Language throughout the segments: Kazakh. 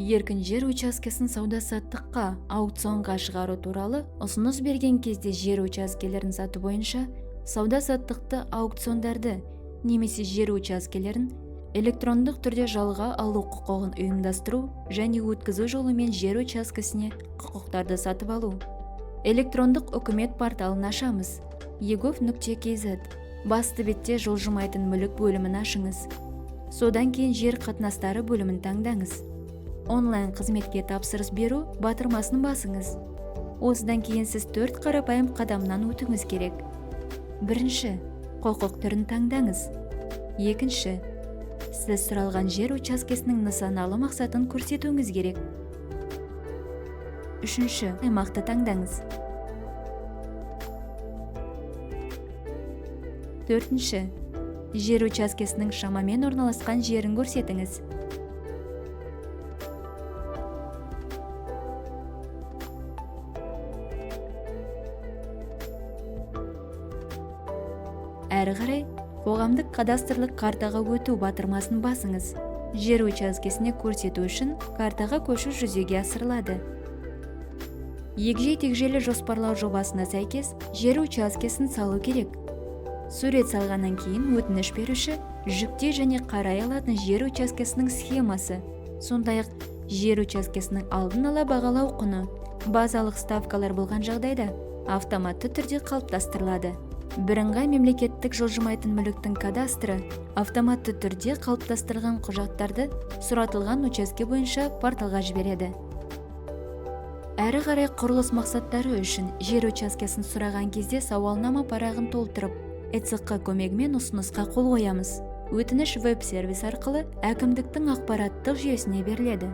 Еркін жер учаскесін сауда-саттыққа, аукционға шығару туралы ұсыныс берген кезде жер учаскелерін сату бойынша сауда-саттықты, аукциондарды немесе жер учаскелерін электрондық түрде жалға алу құқығын ұйымдастыру және өткізу жолымен жер учаскесіне құқықтарды сатып алу. Электрондық үкімет порталын ашамыз. egov.kz. Басты бетте жылжымайтын мүлік бөлімін ашыңыз. Содан кейін жер қатынастары бөлімін таңдаңыз. Онлайн қызметке тапсырыс беру батырмасын басыңыз. Осыдан кейін сіз төрт қарапайым қадамнан өтуіңіз керек. Бірінші, құқық түрін таңдаңыз. Екінші, сіз сұралған жер учаскесінің нысаналы мақсатын көрсетуіңіз керек. Үшінші, аймақты таңдаңыз. Төртінші, жер учаскесінің шамамен орналасқан жерін көрсетіңіз. Әрі қарай қоғамдық кадастрлық картаға өту батырмасын басыңыз. Жер учаскесіне көрсету үшін картаға көшу жүзеге асырылады. Егжей-тегжейлі жоспарлау жобасына сәйкес жер учаскесін салу керек. Сурет салғаннан кейін өтініш беруші жүктей және қарай алатын жер учаскесінің схемасы, сондай-ақ жер учаскесінің алдын ала бағалау құны, базалық ставкалар болған жағдайда автоматты түрде қалыптастырылады. Бірыңғай мемлекеттік жылжымайтын мүліктің кадастры автоматты түрде қалыптастырылған құжаттарды сұратылған учаске бойынша порталға жібереді. Әрі қарай құрылыс мақсаттары үшін жер учаскесін сұраған кезде сауалнама парағын толтырып, ЭЦҚ көмегімен ұсынысқа қол қоямыз. Өтініш веб-сервис арқылы әкімдіктің ақпараттық жүйесіне беріледі.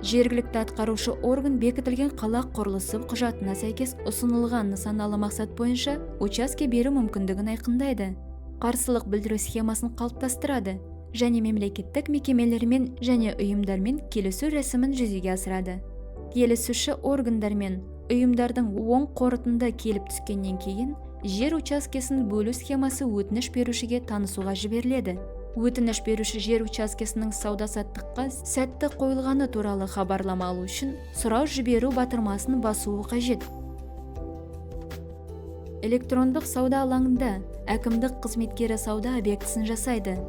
Жергілікті атқарушы орган бекітілген қала құрылысы құжатына сәйкес ұсынылған нысаналы мақсат бойынша учаске беру мүмкіндігін айқындайды. Қарсылық білдіру схемасын қалыптастырады және мемлекеттік мекемелермен және ұйымдармен келісу рәсімін жүзеге асырады. Келісуші органдар мен ұйымдардың оң қорытынды келіп түскеннен кейін жер учаскесін бөлу схемасы өтініш берушіге танысуға жіберіледі. Өтініш беруші жер учаскесінің сауда-саттыққа сәтті қойылғаны туралы хабарлама алу үшін сұрау жіберу батырмасын басуы қажет. Электрондық сауда алаңында әкімдік қызметкері сауда объектісін жасайды.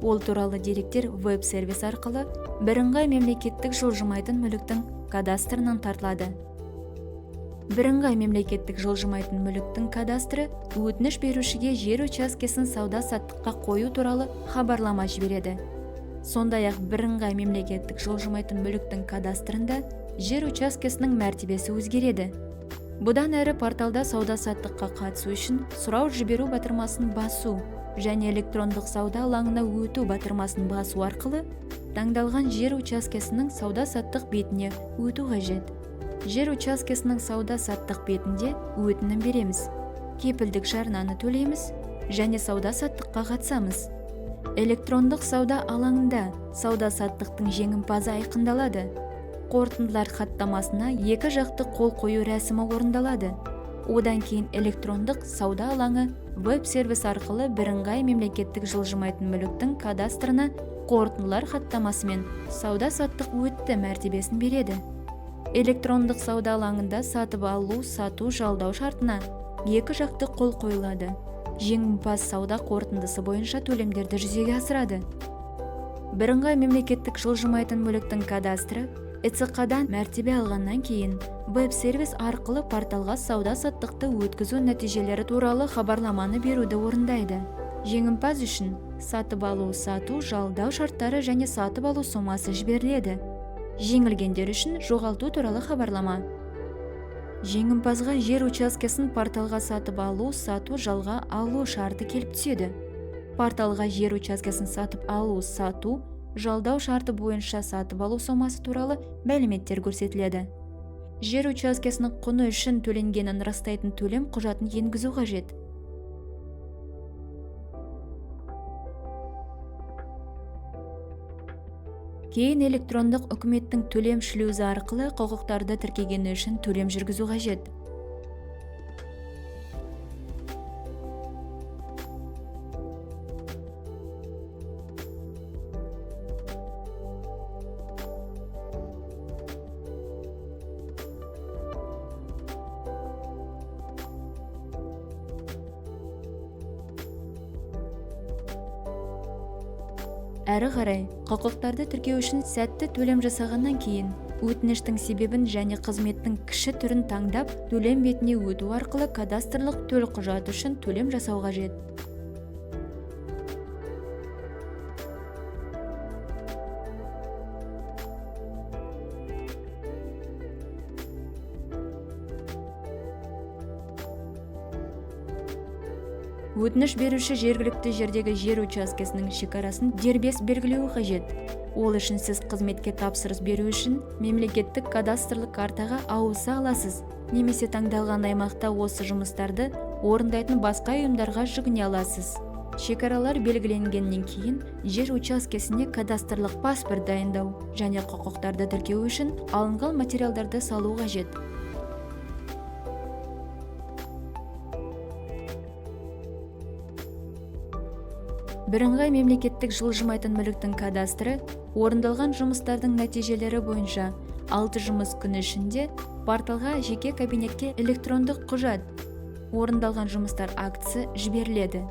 Ол туралы деректер веб-сервис арқылы бірыңғай мемлекеттік жылжымайтын мүліктің кадастрынан тартылады. Бірыңғай мемлекеттік жылжымайтын мүліктің кадастры өтініш берушіге жер учаскесін сауда-саттыққа қою туралы хабарлама жібереді. Сондай-ақ бірыңғай мемлекеттік жылжымайтын мүліктің кадастрында жер учаскесінің мәртебесі өзгереді. Бұдан әрі порталда сауда-саттыққа қатысу үшін сұрау жіберу батырмасын басу және электрондық сауда алаңына өту батырмасын басу арқылы таңдалған жер учаскесінің сауда-саттық бетіне өту қажет. Жер учаскесінің сауда-саттық бетінде өтінім береміз, кепілдік жарнаны төлейміз және сауда-саттыққа қатысамыз. Электрондық сауда алаңында сауда-саттықтың жеңімпазы айқындалады. Қорытындылар хаттамасына екі жақты қол қою рәсімі орындалады. Одан кейін электрондық сауда алаңы веб-сервис арқылы бірыңғай мемлекеттік жылжымайтын мүліктің кадастрына қорытындылар хаттамасымен сауда-саттық өтті мәртебесін береді. Электрондық сауда алаңында сатып алу, сату, жалдау шартына екі жақты қол қойылады. Жеңімпаз сауда қорытындысы бойынша төлемдерді жүзеге асырады. Бірыңғай мемлекеттік жылжымайтын мүліктің кадастры ЭЦҚ-дан мәртебе алғаннан кейін веб-сервис арқылы порталға сауда-саттықты өткізу нәтижелері туралы хабарламаны беруді орындайды. Жеңімпаз үшін сатып алу, сату, жалдау шарттары және сатып алу сомасы жіберіледі. Жеңілгендер үшін жоғалту туралы хабарлама. Жеңімпазға жер учаскесін порталға сатып алу, сату, жалға алу шарты келіп түседі. Порталға жер учаскесін сатып алу, сату, жалдау шарты бойынша сатып алу сомасы туралы мәліметтер көрсетіледі. Жер учаскесінің құны үшін төленгенін растайтын төлем құжатын енгізу қажет. Кейін электрондық үкіметтің төлем шлюзі арқылы құқықтарды тіркегені үшін төлем жүргізу қажет. Әрі қарай құқықтарды тіркеу үшін сәтті төлем жасағаннан кейін өтініштің себебін және қызметтің кіші түрін таңдап, төлем бетіне өту арқылы кадастрлық төлқұжат үшін төлем жасау қажет. Өтініш беруші жергілікті жердегі жер учаскесінің шекарасын дербес белгілеуі қажет. Ол үшін сіз қызметке тапсырыс беру үшін мемлекеттік кадастрлық картаға ауыса аласыз немесе таңдалған аймақта осы жұмыстарды орындайтын басқа ұйымдарға жүгіне аласыз. Шекаралар белгіленгеннен кейін жер учаскесіне кадастрлық паспорт дайындау және құқықтарды тіркеу үшін алынған материалдарды салу қажет. Бірыңғай мемлекеттік жылжымайтын мүліктің кадастры орындалған жұмыстардың нәтижелері бойынша 6 жұмыс күні ішінде порталға жеке кабинетке электрондық құжат орындалған жұмыстар актісі жіберіледі.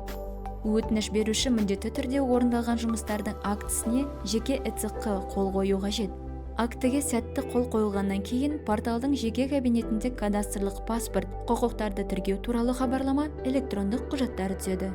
Өтініш беруші міндетті түрде орындалған жұмыстардың актісіне жеке ЭЦҚ қол қою қажет. Актіге сәтті қол қойылғаннан кейін порталдың жеке кабинетінде кадастрлық паспорт, құқықтарды тіркеу туралы хабарлама электрондық құжаттары түседі.